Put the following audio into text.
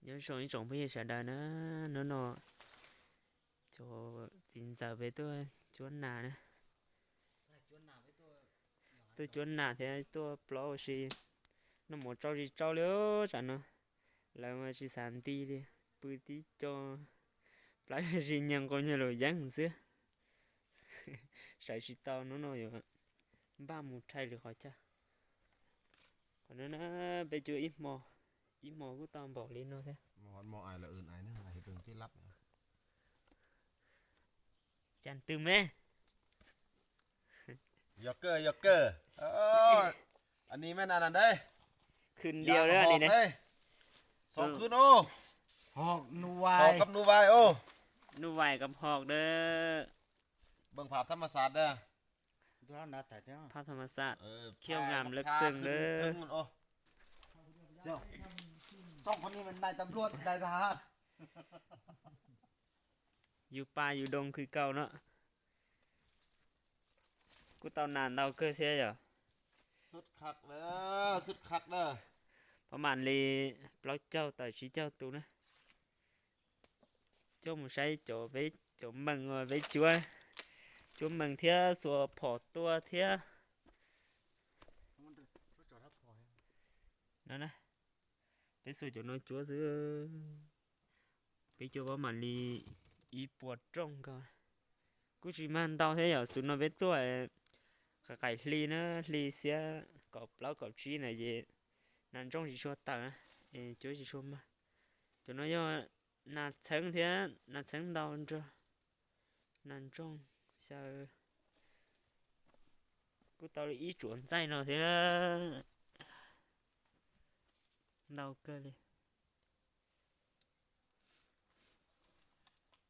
Nyob zoo ib tsoom phooj ywg sawv daws na, hnub no txiv ntxawm peb tuaj cuab nas na. Tuaj cuab nas thiab tuaj plaub ua si. Noj mov tsau tsis tsau li tsam no, lawv mas tsis xav nti li, pw tib co plab zis nyeeg qau nyiag lus yeeb xwb. Sawv tsis tau, hnub no yuav npaj mus rhais lwm qhov chaw. Qhov no na, peb cuab ib hmo, ib hmo kuj tau npaum li no thiab. Cas twg me? Yog kawg, yog kawg. Ani me na na dej. Khwv diaus lawm ni ne. Xov khwv no. Hov kab nus vais os. Nus vais kab hov dawb. Beej phab tham ma sad dawb. Phab tham ma sad. Khiav ngam lawv xeem dawb. Yus pa yus doo khwv kaus no. Kuj tau nas ntau kawg thiab yom. Pab mam li plaub caug tawm tsib caug tus na. Coj mus saib cov peb cov mees uas peb cuab, cuab mees thiab xuas phom tuaj thiab. No na, peb xuas cov no cuab xwb. Peb cuab pab mam li ib puas rooj nkaus. Kuj tsis mag ntau thiab yom, xwb no peb tuaj qaim qaim hli na, hli xiab kaum plaub kaum tsib ntawd ces nas ntsooj tsis tshua tawm na, es cuab tsis tshua mag. Cov no yog nas txheeb thiab nas txheeb ntau nrog nas ntsooj xyaw. Kuj tau li ib tsuam ntxaij no thiab. Ntau kawg li.